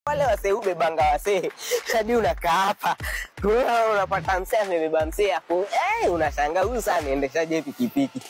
Wale wasee hubebanga wasee hadi unakaa hapa, wewe unapata msee amebeba msee hapo, unashangaa huyu sasa anaendeshaje pikipiki.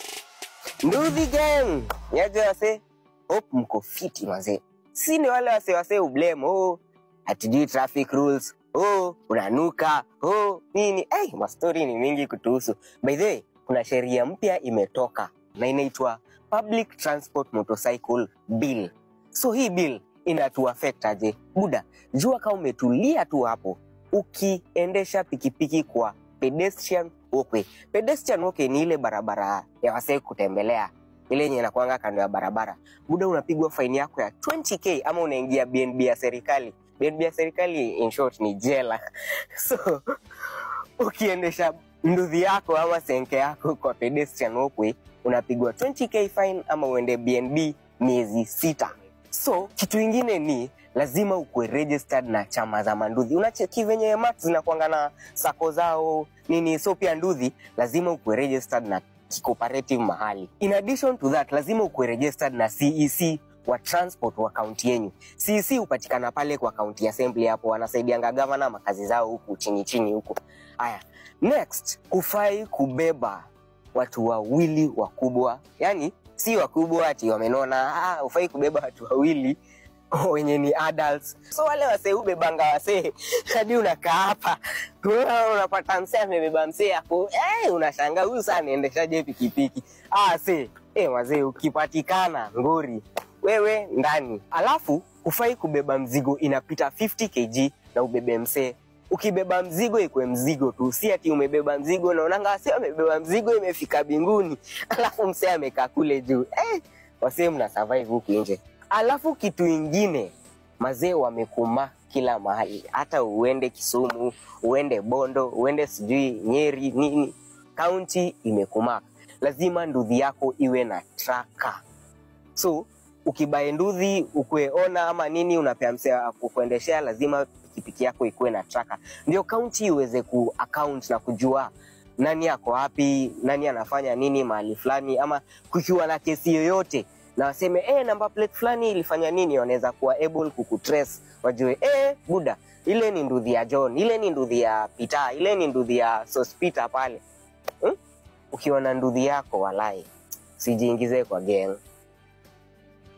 Nduthi gang, niaje wasee? Hope mko fiti mazee. Si ni wale wasee wasee hublame, oh, hatujui traffic rules, oh, unanuka, oh, nini. Mastori ni mingi kutuhusu. By the way, kuna sheria mpya imetoka na inaitwa Public Transport Motorcycle Bill. So hii bill inatu affect aje? Buda, jua kama umetulia tu hapo ukiendesha pikipiki kwa pedestrian walkway. Pedestrian walkway ni ile barabara ya wasee kutembelea, ile yenye inakuanga kando ya barabara. Buda, unapigwa faini yako ya 20k ama unaingia BNB ya serikali. BNB ya serikali in short ni jela. So ukiendesha nduthi yako ama senke yako kwa pedestrian walkway unapigwa 20k fine ama uende BNB miezi 6. So kitu ingine ni lazima ukuwe registered na chama za manduthi. Unacheki venye mats zinakuanga na sako zao nini, so pia nduthi lazima ukuwe registered na cooperative mahali. In addition to that, lazima ukuwe registered na CEC wa transport wa county yenyu. CEC hupatikana pale kwa county assembly hapo, wanasaidianga governor makazi zao huku chini chini huku. Aya, next, hufai kubeba watu wawili wakubwa. Yani si wakubwa ati wamenona, hufai kubeba watu wawili wenye ni adults. So wale wasee hubebanga wasee hadi unakaa hapa, unapata msee amebeba msee hapo, unashangaa huyu sasa anaendeshaje pikipiki. Wazee ukipatikana ngori wewe ndani. Alafu hufai kubeba mzigo inapita 50 kg na ubebe msee. Ukibeba mzigo ikuwe mzigo tu, si ati umebeba mzigo na unaona wasee wamebeba mzigo imefika binguni, alafu msee amekaa kule juu. Wasee mna survive huku nje. Alafu kitu ingine, mazee wamekuma kila mahali. Hata uende Kisumu, uende Bondo, uende sijui Nyeri nini, county imekuma. Lazima nduthi yako iwe na tracker. So ukibuy nduthi ukue ona ama nini unapea msee kukuendeshea, lazima pikipiki yako ikuwe na tracker, ndio county iweze ku account na kujua nani ako wapi, nani anafanya nini mahali fulani, ama kukiwa na kesi yoyote na waseme number plate fulani ilifanya nini, wanaweza kuwa able kukutrace, wajue buda, ile ni nduthi ya John, ile ni nduthi ya Peter, ile ni nduthi ya Sospita pale. Ukiwa na nduthi yako walai, sijiingize kwa gang.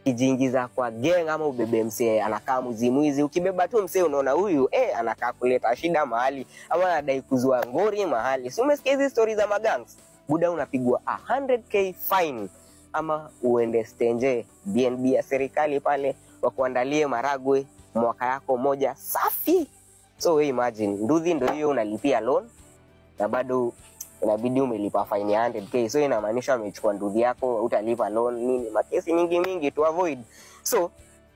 Ukijiingiza kwa gang ama ubebe msee anakaa mwizi, ukibeba tu msee unaona huyu anakaa kuleta shida mahali ama anadai kuzua ngori mahali. Si umesikia hizi stories za magangs? Buda, unapigwa 100k fine ama uende stenje BNB ya serikali pale wakuandalie maragwe mwaka yako moja safi. So we imagine nduthi ndio hiyo unalipia loan na bado inabidi umelipa fine ya 100k. So inamaanisha umechukua nduthi yako, utalipa loan nini, makesi nyingi mingi to avoid. So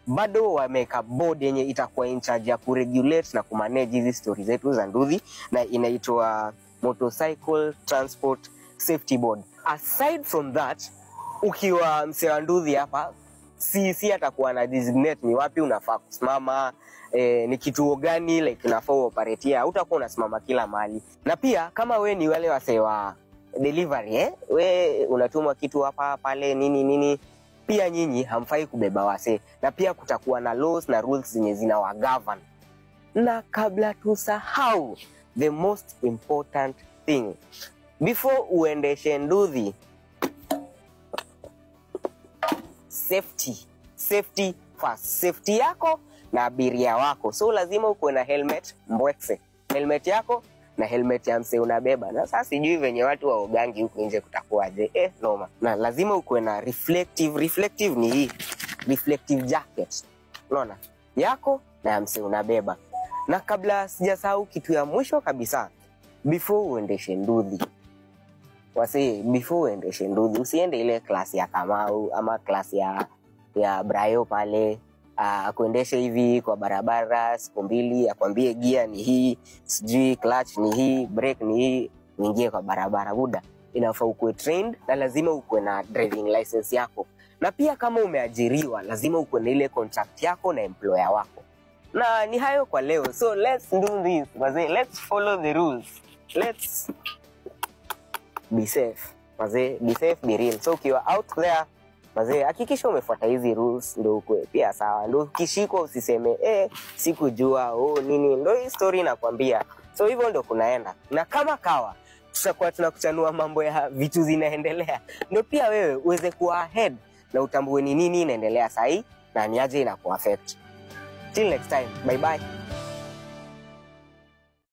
bado wameka board yenye itakuwa in charge ya kuregulate na kumanage hizi stories zetu za nduthi, na inaitwa Motorcycle Transport Safety Board. Aside from that, ukiwa msee wa nduthi hapa, CEC atakuwa na designate ni wapi unafaa kusimama, ni kituo gani like unafaa uoperatia, hutakuwa unasimama kila mahali. Na pia kama we ni wale wasee wa delivery, we unatumwa kitu hapa pale nini nini, pia nyinyi hamfai kubeba wasee, na pia kutakuwa na laws na rules zenye zinawagovern. Na kabla tusahau, the most important thing before uendeshe nduthi, safety, safety first. Safety yako na abiria wako. So lazima ukuwe na helmet mbwekse, helmet yako na helmet ya msee unabeba. Na sasa sijui venye watu waogangi huku nje kutakuwaje, noma. Na lazima ukuwe na reflective, reflective ni hii reflective jacket, unaona, yako na ya msee unabeba. Na kabla sijasahau kitu ya mwisho kabisa, before uendeshe nduthi wasee, before uendeshe nduthi usiende ile class ya Kamau ama class ya Brayo pale, akuendeshe hivi kwa barabara siku mbili, akwambie gear ni hii, sijui clutch ni hii, brake ni hii, uingie kwa barabara. Buda, inafaa ukuwe trained na lazima ukuwe na driving license yako. Na pia kama umeajiriwa lazima ukuwe na ile contract yako na employer wako. Na ni hayo kwa leo. So let's do this wazee, let's follow the rules, let's be safe wazee, be safe, be real. So ukiwa out there, Mazee, hakikisha umefuata hizi rules ndio ukue pia sawa, ndio ukishikwa usiseme sikujua oh nini. Ndio hii story inakwambia. So hivyo ndio kunaenda, na kama kawa tutakuwa tunakuchanua mambo ya vitu zinaendelea, ndio pia wewe uweze kuwa ahead na utambue ni nini inaendelea sahi na ni aje inakuaffect. Till next time, bye bye.